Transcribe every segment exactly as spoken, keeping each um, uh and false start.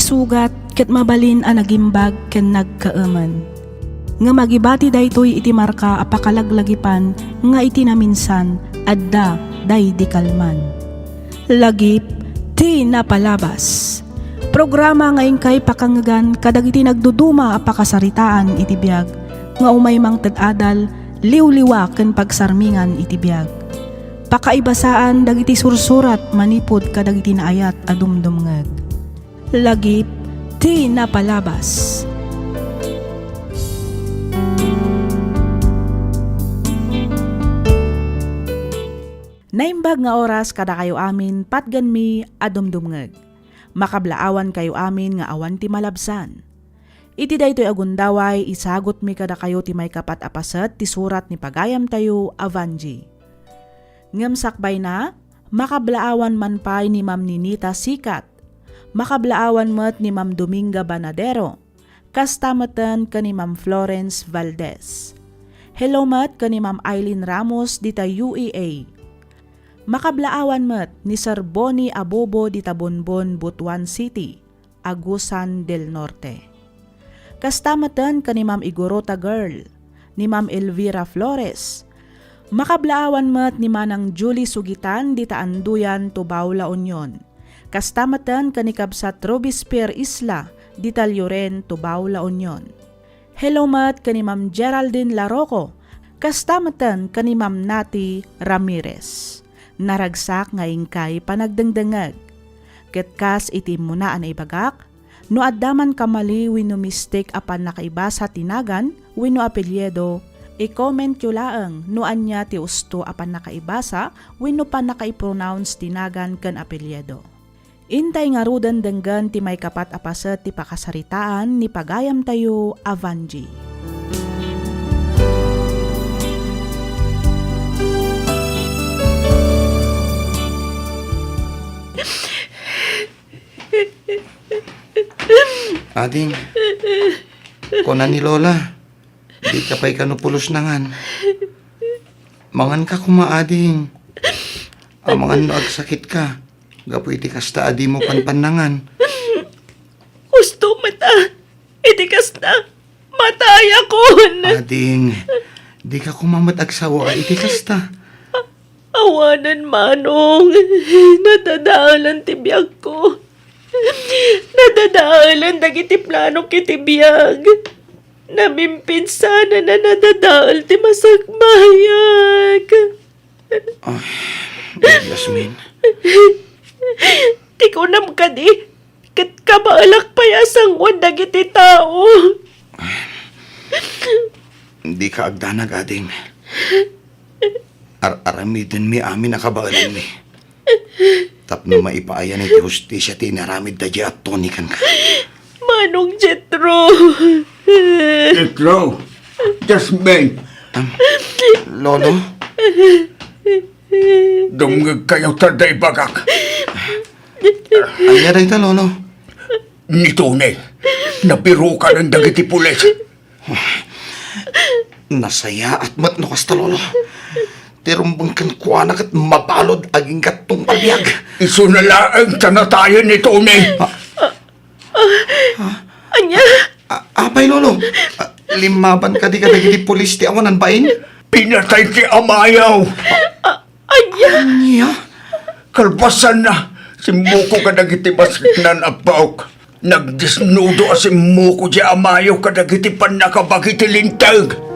sugat ket mabalin a nagimbag ken nagkaemen. Ngem agibati daytoy iti marka a pakalaglagipan nga iti naminsan, adda daydi kalman. Lagip ti napalabas. Programa nga inkay pakangegan kadagiti nagduduma a pakasaritaan iti biag nga umay mangted adal, liwliwa ken pagsarmingan iti biag. Pakaibasaan dagiti sursurat manipud kadagiti naayat a dumdumngeg. Lagip ti napalabas. Naimbag nga oras kadakayo amin, patgenmi a dumdumngeg. Makablaawankayo amin nga awan ti malabsan. Iti daytoy a gundaway, isagutmi kadakayo ti maikapat a paset ti surat ni pagayamtayo a Vangie. Ngem sakbayna, makablaawan man pay ni Ma'am Ninita Sikat. Makablaawan met ni Ma'am Dominga Banadero. Kasta meten ken ni Ma'am Florence Valdez. Hello met ken ni Ma'am Eileen Ramos dita U E A. Makablaawan met ni Sir Bonnie Abobo dita Bonbon, Butuan City, Agusan del Norte. Kasta meten ken ni Ma'am Igorota Girl, ni Ma'am Elvira Flores. Makablaawan met ni Manang Julie Sugitan dita Anduyan, Tubao, La Union. Kasta meten ken ni Kabsat Robespierre Isla dita Lloren, Tubao, La Union. Hello met ken ni Ma'am Geraldine Laroco, kasta meten ken ni Ma'am Nati Ramirez. Naragsak nga inkay panagdengdengngeg. Ket kas iti immuna a naibagak, no adda man kamali wenno mistake a pannakaibasa ti nagan wenno apelyido, i-commentyo laeng no ania ti usto a pannakaibasa wenno pannakaipronounce ti nagan ken apelyido. Intay ngaruden denggen ti maikapat a paset ti pakasaritaan ni pagayamtayo a Vangie. Ading, kuna ni Lola, dika pay kano pulos nangan. Manganka koma, ading. Amangan no agsakitka gapu iti kasta a dimo panpannangan. Usto met a, iti kasta, matayakon. Ading, dika koma met agsawa iti kasta. Awanen, Manong. Nadadaelan ti biagko. Nadadaelan dagiti planok iti biag. Namimpinsanan a nadadael ti masakbayag. Ay, Yasmin. Ti kunam kadi, ket kabaelak pay a sangoen dagiti tao. Dika agdanag, ading. Ar-aramidenmi amin a kabaelanmi. Tapno maipaayan iti hustisia ti inaramid daydiay a Tony kenka. Manong Jetro. Jetro! Jasmine! Am, Lolo? Dumngegkayo ta dayta ibagak. Ania dayta, Lolo? Ni Tony, nabirukanen dagiti pulis. Nasayaat met no kasta, Lolo. Ti rumbeng kenkuana ket mabalud agingga tungpalbiag. Isuna laeng ta natayen ni Tony. Ah. Ah, ania? Ah, apay, Lolo? Ah, limmaban kadi kadagiti pulis ti awanan bain? Pinatay ti amayo. Ah, ania? Ania? Kalpasanna, simmukok kadagiti masiknan a baok. Nagdesnudo a simmukok diay amayo kadagiti pannakabagi ti linteg.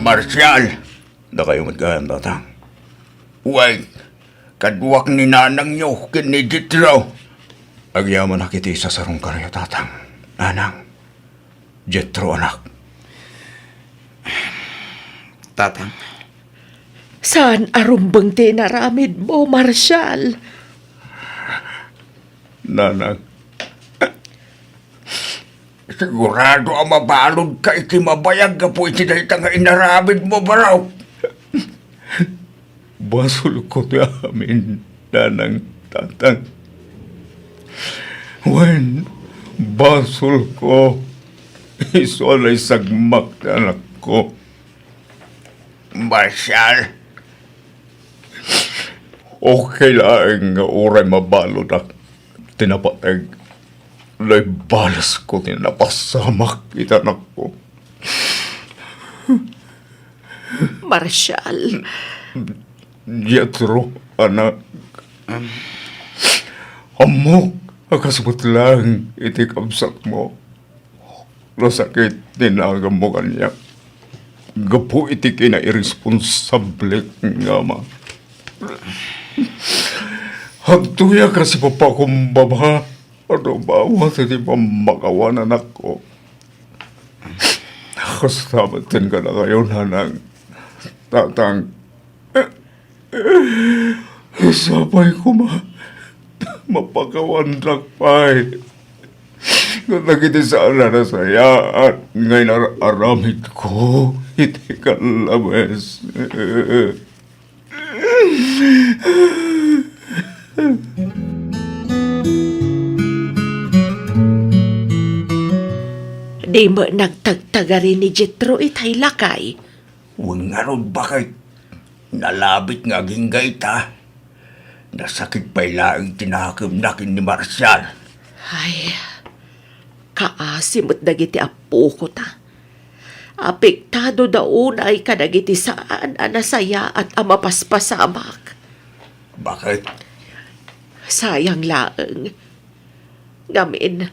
Marcial, dakayo met gayam, Tatang. Wen, kaduak ni nanangyo ken ni Jetro. Agyamanak iti isasarungkayo, Tatang. Nanang, Jetro, anak. Tatang. Saan a rumbeng ti inaramidmo, Marcial. Nanang, sigurado a mabaludka iti mabayag gapu iti dayta nga inaramidmo, barok. Basolko ti amin, Nanang, Tatang. Wen, basolko. Isu a naisagmak ti anakko. Marcial, Okay laeng nga uray mabaludak ti napateg, no ibalesko ti napasamak iti anakko. Marshall. Jethro, anak. Ammok a kasmet laeng iti kabsatmo. Nasakit ti naganmo kaniak gapu iti kinairresponsable nga ama. Agtoyak a sipapakumbaba a rumawa iti pammakawan anakko. Kasta met ken kadakayo, nanang, tatang. Sapay koma mapakawandak pay kadagiti saan a nasayaat nga inar-aramidko iti kallabes. Di met nagtagtagari ni Jetro itay, lakay. Wen ngarud, baket. Nalabit nga agingga ita. Nasakit pay laeng ti nakemna ken ni Marshall. Ay, kaasi met dagiti appokota. Apektado da unay kadagiti saan a nasayaat a mapaspasamak. Baket? Sayang laeng. Ngamin,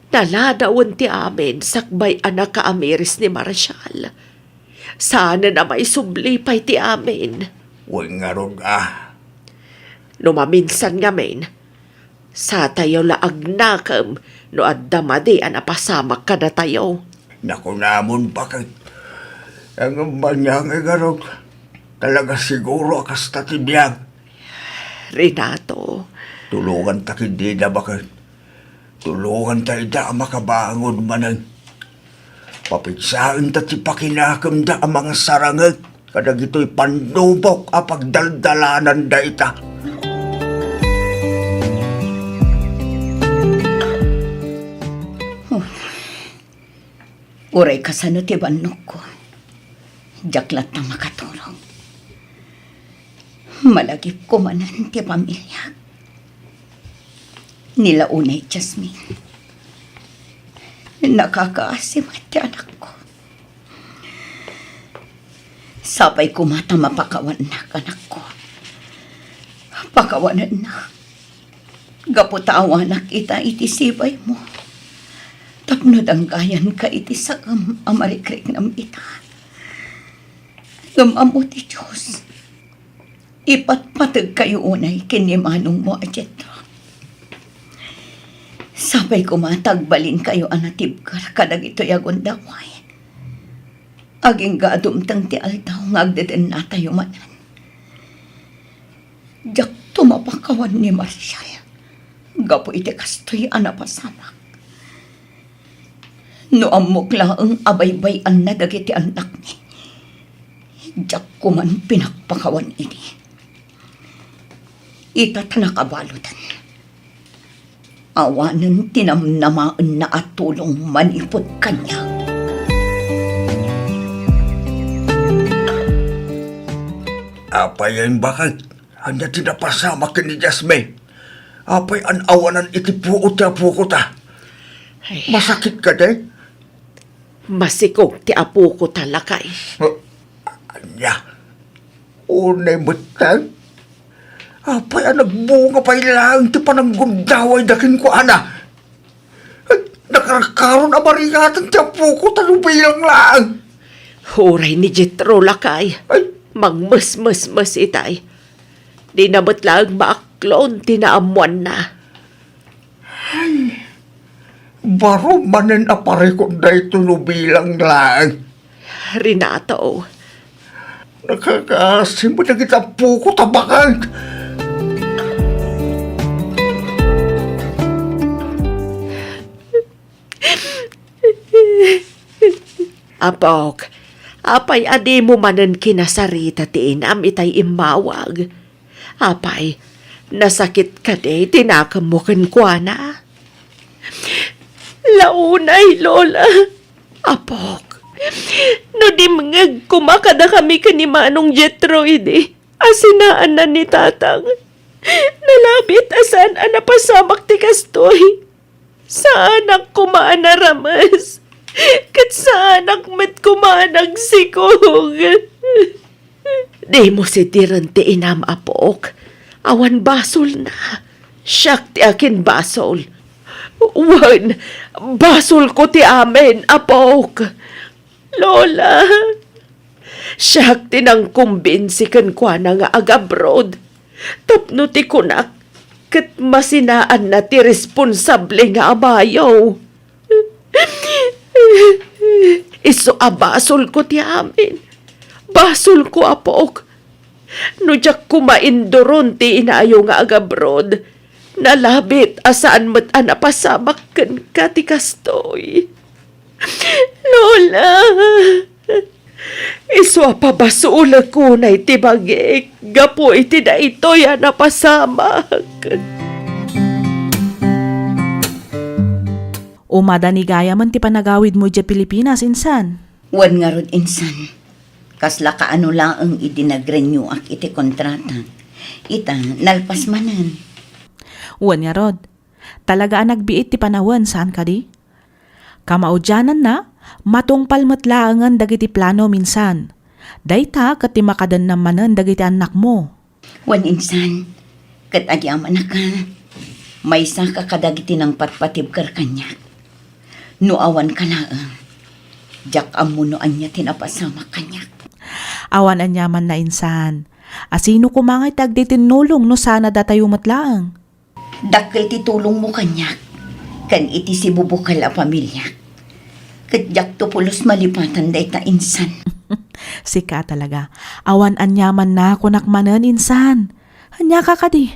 naladawen ti amin sakbay a nakaamiris ni Marshall. Saanen a maisubli pay ti amin. Wen ngarud a. No maminsan ngamin, satayo la agnakem no adda madi a napasamak kadatayo. Nakunamon, baket. Ngem ania ngay ngarud, talaga siguro a kasta ti biag. Renato. Tulonganta ketdi ida, baket. Tulonganta ida a makabangon manen. Papigsaenta ti pakinakemda a mangsarangek kadagitoy pannubok a pagdaldalananda ita. Uray kasano ti bannogko, diak latta makaturog. Malagipko manen ti pamiliak. Ni la unay, Jasmine, nakakaasi met ti anakko. Sapay koma ta mapakawannak, anakko. Pakawanennak. Gapu ta awanak ita iti sibaymo, tapno danggayanka iti saem a marikriknam ita. Ngem ammo ti Dios, ipatpategkayo unay ken ni manongmo a Jetro. Sapay koma ta agbalinkayo a natibker kadagitoy a gundaway. Agingga a dumteng ti aldaw nga agdedennatayo manen. Diakto mapakawan ni Marshall gapu iti kastoy a napasamak. No ammok laeng a baybay-anna dagiti annakmi, diak koman pinakpakawan idi. Ita ta nakabaludan. Awanen ti namnamaenna a tulong manipud kaniak. Apay a imbakag? Ania ti napasamak ken ni Jasmine? Apay an awanan iti puot ti apokota? Ay. Masakit kadi? Masikog ti apokota, lakay. Ania? Unay metten? Apay a nagbunga pay laeng ti pananggundawayda kenkuana? Ay, nakarkaron a mariatan ti apokota no bilang laeng. Uray ni Jetro, lakay. Ay. Mangmesmesmes itay. Dina met laeng maaklon ti naammoanna. Ay, baro manen a parikut daytoy no bilang laeng. Renato. Nakakasim dagiti apokota, baket. Apok, apay a dimo manen kinasarita ti inam itay immawag? Apay, nasakit kadi ti nakemmo kenkuana? Launay, Lola. Apok, no dimngeg koma kadakami ken ni Manong Jetro idi a sinaanna ni Tatang, Nalabit a saan a napasamak ti kastoy. Saanak koma a narames, ket saanak met koma a nagsikog. Dimo sitiren ti inam, apok. Awan basolna. Siak ti akinbasol. Wen, basolko ti amin, apok. Lola, siak ti nangkumbinsi kenkuana nga agabroad tapno ti kunak ket masinaanna ti responsable nga amayo. Isu a basolko ti amin. Basolko, apok. No diak koma induron ti inayo nga agabroad, nalabit a saan met a napasamak kenka ti kastoy. Lola, isu a pabasolek unay ti bagik gapu iti daytoy a napasamak. Umada ni gayamen ti panagawidmo idiay Pilipinas, insan? Wen ngarud, insan. Kasla kaano laeng idi nag-renewak iti kontratak. Ita, nalpas manen. Wen ngarud, talaga a nagbiit ti panawen, saan kadi? Kamaudiananna, matungpal met laengen dagiti planom, insan. Dayta ket ti makadennam manen dagiti annakmo. Wen, insan, ket adi amanaka, maysaka kadagiti nangpatpatibker kaniak. No awanka laeng, diak ammo no ania ti napasamak kaniak. Awan aniamanna, insan. A sino koma ngay ti agtitinnulong no saan a datayo met laeng? Dakkel ti tulongmo kaniak ken iti sibubukel a familiak. Ket diakto pulos malipatan dayta, insan. Sika talaga. Awan aniamanna, kunak manen, insan. Aniaka kadi?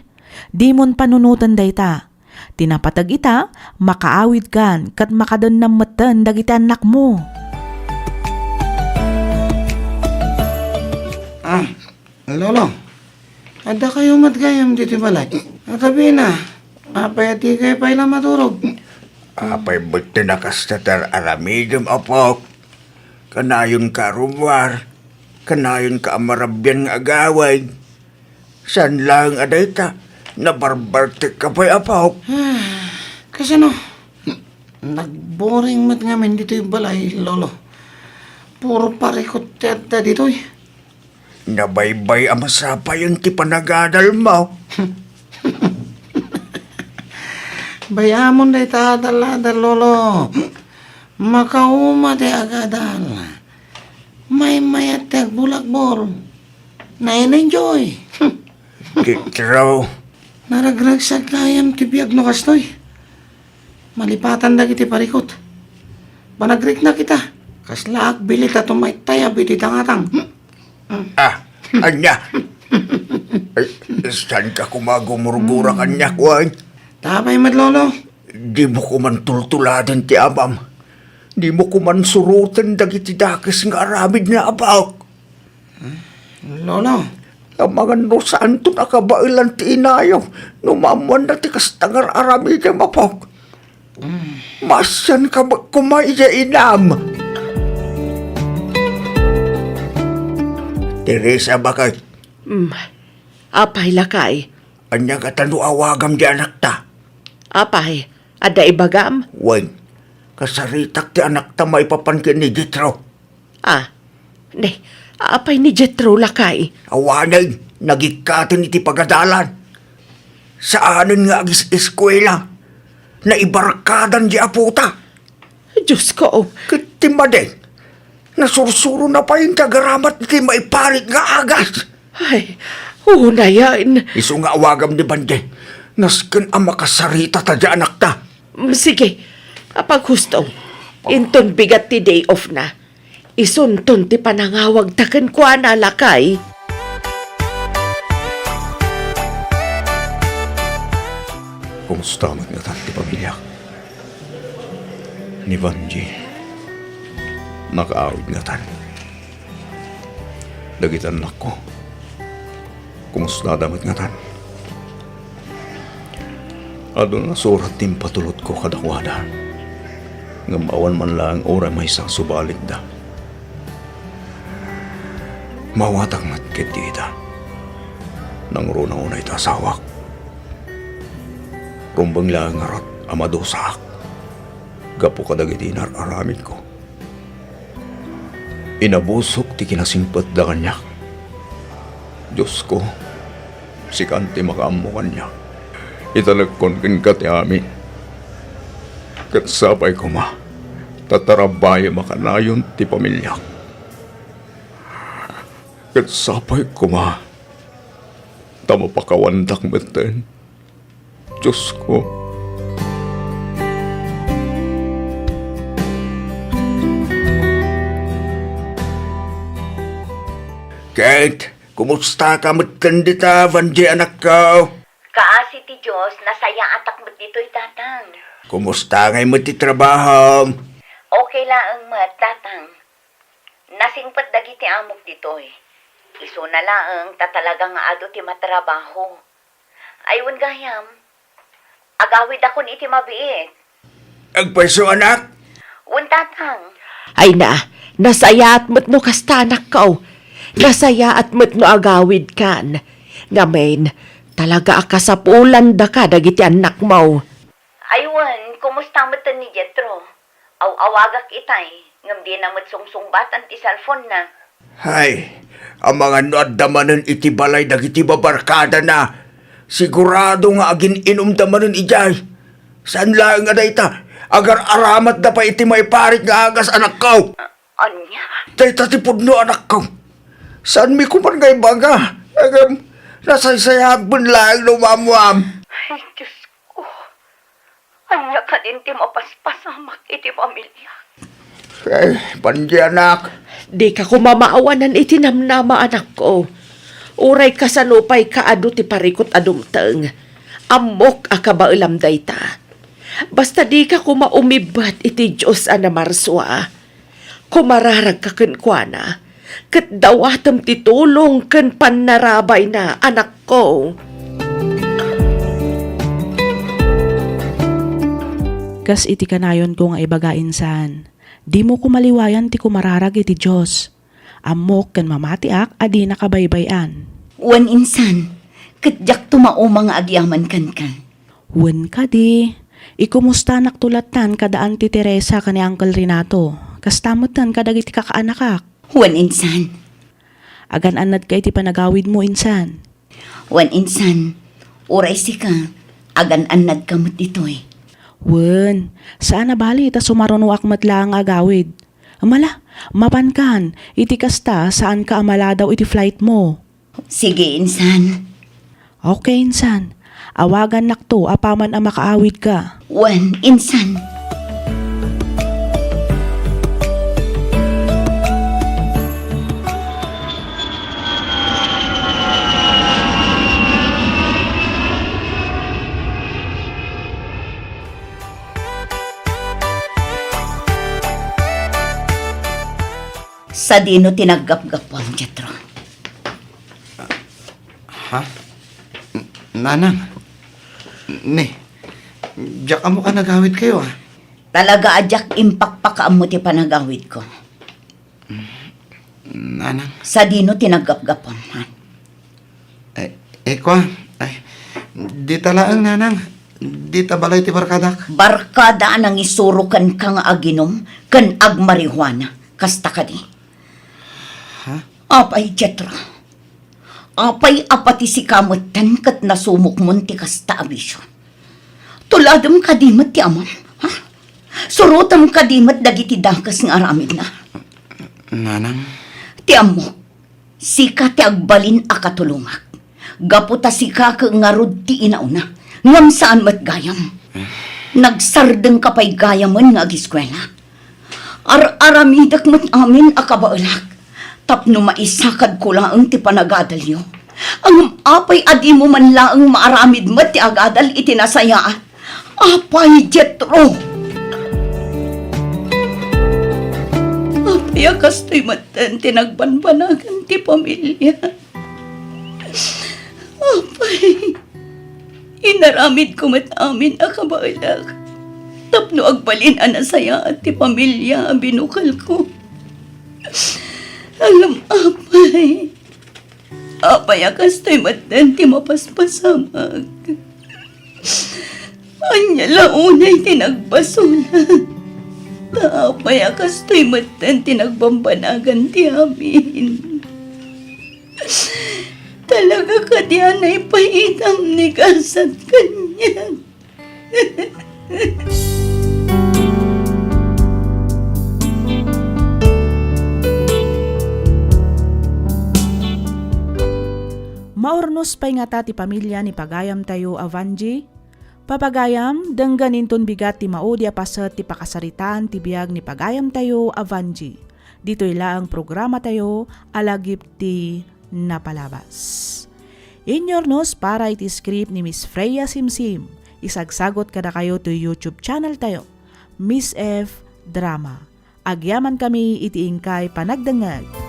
Dimon panunoten dayta. Ti napateg ita, makaawidkan ket makadennam metten dagiti annakmo. Ah, Lolo, addakayo met gayam ditoy balay. Atabina, apay a dikay pay la maturog? Apay met ti nakasta ti ar-aramidem, apok? Kanayonka a rummuar, kanayonka a marabian nga agawid. Saan laeng a dayta, nabarbartekka pay, apok? Ah, kasano? Nagboring met ngamin ditoy balay, Lolo. Puro parikot ti adda ditoy. Nabaybay a masapayen ti panagadalmo. Bay-amon dayta adal-adal, Lolo. Makauma ti agadal. Maymayat ti agbolagbol. Na-enjoy. Kitro. Naragragsak gayam ti biag no kastoy. Malipatan dagiti parikot. Panagriknak ita. Kasla agbilit a tumaytayab iti tangatang. Ah, ania? Ay, saanka koma gumurgura kaniak, wen? Tapay met, Lolo. Dimo koman tultuladen ti amam. Dimo koman suroten dagiti dakes nga aramidna, apok. Lolo. Amangan no saanton a kabaelan ti inayo no maammoanna ti kasta nga ar-aramidem, apok. Maasianka met koma idiay inam. Teresa, baket. Mm. Apay, lakay? Ania ngata no awagam di anakta? Apay, adda ibagam? Wen, kasaritak ti anakta maipapan ken ni Jetro. Ah, ne, apay ni Jetro, lakay? Awanen, nagikkaten iti pagadalan. Saanen nga agis-eskuela. Naibarkadan di apota. Diosko. Ket ti madeng, nasursurona pay ti agaramat iti maiparit nga agas. Ay, unayen. Isu nga awagam ni Bande. Nasken a makasarita ta di anakta. Mm, sige, apaghusto. Inton bigat ti day off na, isunton ti panangawagta kenkuana, lakay. Kumusta met ngatan ti pamiliak? Ni Vanji, nakaawid ngatan. Dagiti annakko, kumustada met ngatan? Adun a surat ti impatulodko kadakuada, ngem awan man laeng uray maysa a subalikda. Maawatak met ketdi ita. Nangruna unay ta asawak. Rumbeng laeng ngarud a madusaak gapu kadagiti inar-aramidko. Inabusok ti kinasingpetda kaniak. Diosko, sikan ti makaammo kaniak. Italekkon kenka ti amin. Ket sapay koma ta tarabayem a kanayon ti pamiliak. Ket sapay koma ta mapakawandak metten, Diosko. Kate, kumustaka metten dita, Vanjie, anakko? Kaasi ti Dios, nasayaatak met ditoy, Tatang. Kumusta ngay met ti trabahom? Okay laeng met, Tatang. Nasingpet dagiti amok ditoy. Isuna laeng ta talaga nga adu ti matrabaho. Ay, wen gayam, agawidakon iti mabiit. Agpayso, anak? Wen, Tatang. Ay na, nasayaat met no kasta, anakko. Nasayaat met no agawidkan. Ngamin, talaga a kasapulandaka dagiti annakmo. Ay, wen, kumusta metten ni Jetro? Aw-awagak itay, ngem dina met sungsungbatan ti cellphone-na. Hay, amangan no adda manen iti balay dagiti babarkadana. Sigurado nga agin-inumda manen idiay. Saan laeng a dayta, agar-aramatda pay iti maiparit nga agas, anakko. A-, ania? Dayta ti pudno, anakko. Saanmi koman nga ibaga. Ngem, nasaysayaatmi laeng no umammoam. Ay, Diosko. Ania kadin ti mapaspasamak iti pamiliak? Eh, Vanjie, anak. Dika koma maawanan iti namnama, anakko. Uray kasano pay kaadu ti parikut a dumteng, ammok a kabaelam dayta. Basta dika koma umibbet iti Dios a namarsua. Kumararagka kenkuana, ket dawatem ti tulong ken pannarabayna, anakko. Kas iti kanayonko nga ibaga, insan, dimo koma liwayan ti kumararag iti Dios. Ammok ken mamatiak a dinaka baybay-an. Wen, insan, ket diakto mauma nga agyaman kenka. Wen kadi, ikumustanakto lattan kada Auntie Teresa ken ni Uncle Renato, kasta metten kadagiti kakaanakak. Wen, insan. Agan-annadka iti panagawidmo, insan. Wen, insan, uray sika, agan-annadka met ditoy. Wen, saan a bali ta sumarunoak met laeng nga agawid. Mala, mapankan, iti kasta, saanka a maladaw iti flightmo. Sige, insan. Okay, insan. Awagannakto apaman a makaawidka. Wen, insan. Sadino ti naggapgapuam, Jetro? Ha? N-, Nanang? Ni, diak ammo a nagawidkayo, a? Talaga a diak impakpakaammo ti panagawidko. Nanang? Sadino ti naggapgapuam, ha? Eh, eh, kua, ay, dita laeng, Nanang. Dita balay ti barkadak. Barkada a nangisuro kenka nga aginum ken agmarihuana. Kasta kadi? Ha? Apay, Jetro? Apay a pati sika metten ket nasumokmon ti kasta a bisio? Tuladem kadi met ti amam, ha? Surotem kadi met dagiti dakes nga aramidna? Nanang? Ti ammok, sika ti agbalin a katulongak. Gapu ta sika ket ngarud ti inauna, ngem saan met gayam. Nagsardengka pay gayamen nga agiskuela. Ar-aramidek met amin a kabaelak tapno maisakadko laeng ti panagadalyo. Ngem apay a dimo man laeng maaramid met ti agadal iti nasayaat? Apay, Jetro! Apay a kastoy metten ti nagbanbanagan ti pamilia? Apay, inaramidko met amin a kabaelak tapno agbalin a nasayaat ti pamilia a binukelko. Ngem apay, apay a kastoy metten ti mapaspasamak? Ania la unay ti nagbasolak? Ta apay a kastoy metten ti nagbambanagan ti amin? Talaga kadi a naipayitam ni gasat kaniak? Maurnos pay ngata ti pamilia ni pagayamtayo a Vangie? Papagayam, denggen inton bigat ti maudi a paset ti pakasaritaan ti biag ni pagayamtayo a Vangie. Ditoy laeng programatayo a lagip ti napalabas. Inurnos para iti script ni Miss Freya Simsim. Isagsagot kadakayo toy YouTube channel tayo, Miss F Drama. Agyaman kami iti inkay panagdengngeg.